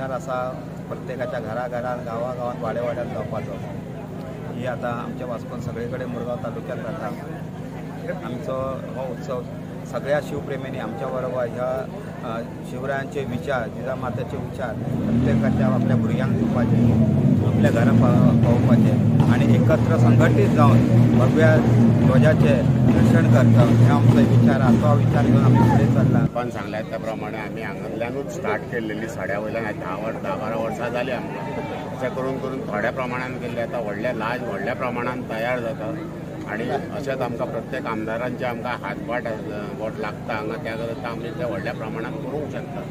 विचार आसा प्रत्येकाच्या घराघरात, गांवागावात, वाड्या वाड्यात जावपाचो. ही आतां आमच्या वास्कोन सगळे कडेन मुरगांव तालुक्यात जाता. आमचो हो उत्सव सगळ्या शिवप्रेमींनी आमच्या बरोबर ह्या शिवरायांचे विचार, जिजामाताचे विचार प्रत्येकाच्या आपल्या भुरग्यांक दिवपाचे, आपल्या घरा पावोवपाचे आनी एकत्र संघटीत जावन भव्य ध्वजाचे दर्शन करता हे आमचो विचार आसा. तो विचार घेवन आमी फुडें चल्ला. पण सांगल्या त्या प्रमाणे आमी हांगांतल्यानूच स्टार्ट केल्लेली सड्या वयल्यान 10-12 वर्सां जाली आमकां. अशें करून करून थोड्या प्रमाणान केल्ले, आतां व्हडल्या लार्ज व्हडल्या प्रमाणान तयार जाता आनी अशेंच आमकां प्रत्येक आमदारांचे आमकां हातभाट बोट लागता हांगा, त्या करता आमी ते व्हडल्या प्रमाणान करूंक शकता.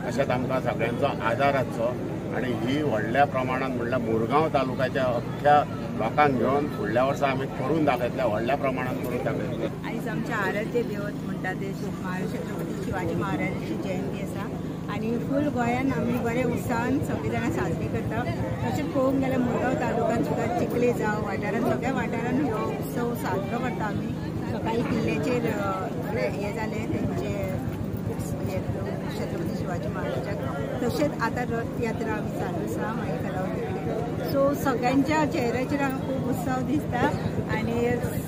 अशेंच आमकां सगळ्यांचो आदार आसचो आनी ही व्हडल्या प्रमाणान म्हणल्यार मुरगांव तालुक्याच्या अख्ख्या लोकांक घेवन फुडल्या वर्सा आमी करून दाखयतले, व्हडल्या प्रमाणान करून दाखयतले. आयज आमच्या आराध्य देवत म्हणटा ते छत्रपती शिवाजी महाराजांची जयंती आसा आनी फूल गोंयान आमी बरे उत्साहान सगळीं जाणां साजरी करता. तशेंच पळोवंक गेल्यार मुरगांव तालुक्यान सुद्दां चिखले जावं वाठारान सगळ्या वाठारान हो उत्सव साजरो करता आमी. सकाळी किल्ल्याचेर हें जालें तेंचे छत्रपती शिवाजी महाराजाक, तशेंच आतां रथ यात्रा आमी चालू आसा मागीर कलावती कडेन. सो सगळ्यांच्या चेहऱ्याचेर हांगा खूब उत्सव दिसता आनी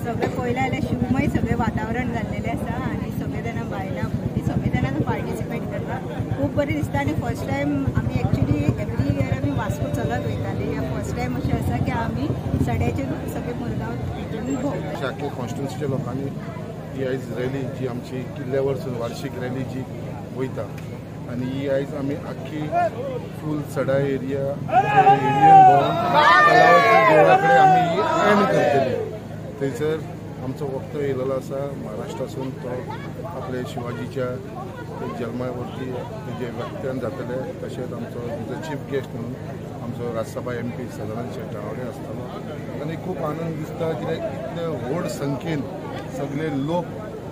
सगळें पळयलें जाल्यार शिवमय सगळें वातावरण जाल्लेलें आसा आनी सगळे जाणां बायलां भुरगीं सगळीं जाणां पार्टिसिपेट करता, खूब बरें दिसता. आनी फर्स्ट टायम आमी एक्चुली एवरी इयर आमी वास्को चलत वयताली, फर्स्ट टायम अशें आसा की आमी सड्याचेर सगळे मुरगांव हेतून भोंवता. आख्खे कॉन्स्टिट्युन्सीच्या लोकांनी ही आयज रॅली जी आमची किल्ल्या वरसून वार्षिक रॅली जी वयता आनी ही आयज आमी आख्खी फूल सडा एरिया एरियन भोंवन कलावती देवळा कडेन आमी ही एंड करतली. थंयसर आमचो वक्तो येयलेलो आसा महाराष्ट्रासून, तो आपले शिवाजीच्या जल्मा वरती तेजें व्याख्यान जातलें. तशेंच आमचो चीफ गेस्ट म्हणून आमचो Rajya Sabha MP Sadanand Shet Tawde आसतलो आनी खूब आनंद दिसता कित्याक इतले व्हड संख्येन सगळे लोक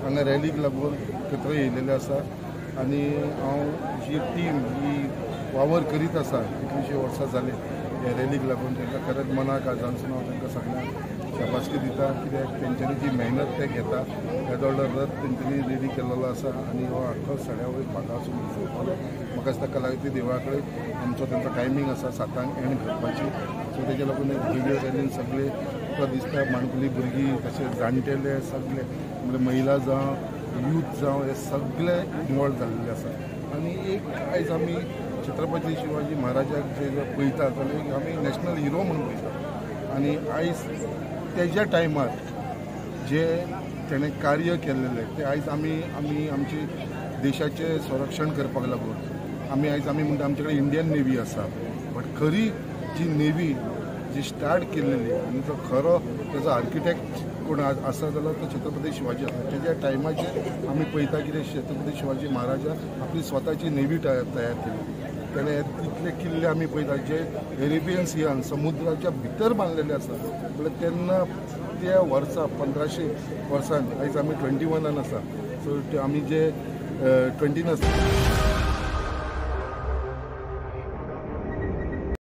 हांगा रॅलीक लागून एकत्र येयलेले आसा. आनी हांव जी टीम ही वावर करीत आसा कितलींशीं वर्सां जालीं ह्या रॅलीक लागून, तांकां खरेंच मनाक आजानसून हांव तांकां सगळ्यांक शाबासकी दिता कित्याक तेंच्यांनी जी मेहनत ते घेता येदो व्हडलो रथ तेंच्यांनी रेडी केलेलो आसा आनी हो आख्खो सड्या वयर भागासून सोंपतलो. म्हाका दिसता कलावती देवळा कडेन आमचो तेंचो टायमींग आसा 7 एंड करपाची. सो तेज्या लागून एक व्हिडियो रॅलीन सगळे तुका दिसता माणकुली भुरगीं तशेंच जाणटेले सगळे म्हणजे महिला जावं यूथ जावं हे सगळे इनवॉल्व जाल्ले आसा. आनी एक आयज आमी छत्रपती शिवाजी महाराजाक जे पळयता जाल्यार एक आमी नॅशनल हिरो म्हणून पळयता आनी आयज तेज्या टायमार जे तेणें कार्य केल्लें तें आयज आमी आमी आमचे देशाचें संरक्षण करपाक लागून आमी आयज आमी म्हणटा आमचे कडेन इंडियन नेवी आसा, बट खरी जी नेवी जी स्टार्ट केल्लेली आनी जो खरो तेजो आर्किटेक्ट कोण आसा जाल्यार तो छत्रपती शिवाजी आसा. तेज्या टायमाचेर आमी पळयता कितें छत्रपती शिवाजी महाराजान आपली स्वताची नेवी तयार केली. तेणें तितले किल्ले आमी पळयता जे अरेबियन सियान समुद्राच्या भितर बांदलेले आसा, म्हणल्यार तेन्ना त्या वर्सा 1500 वर्सान आयज आमी 21 आसा. सो आमी जे 20 आसा.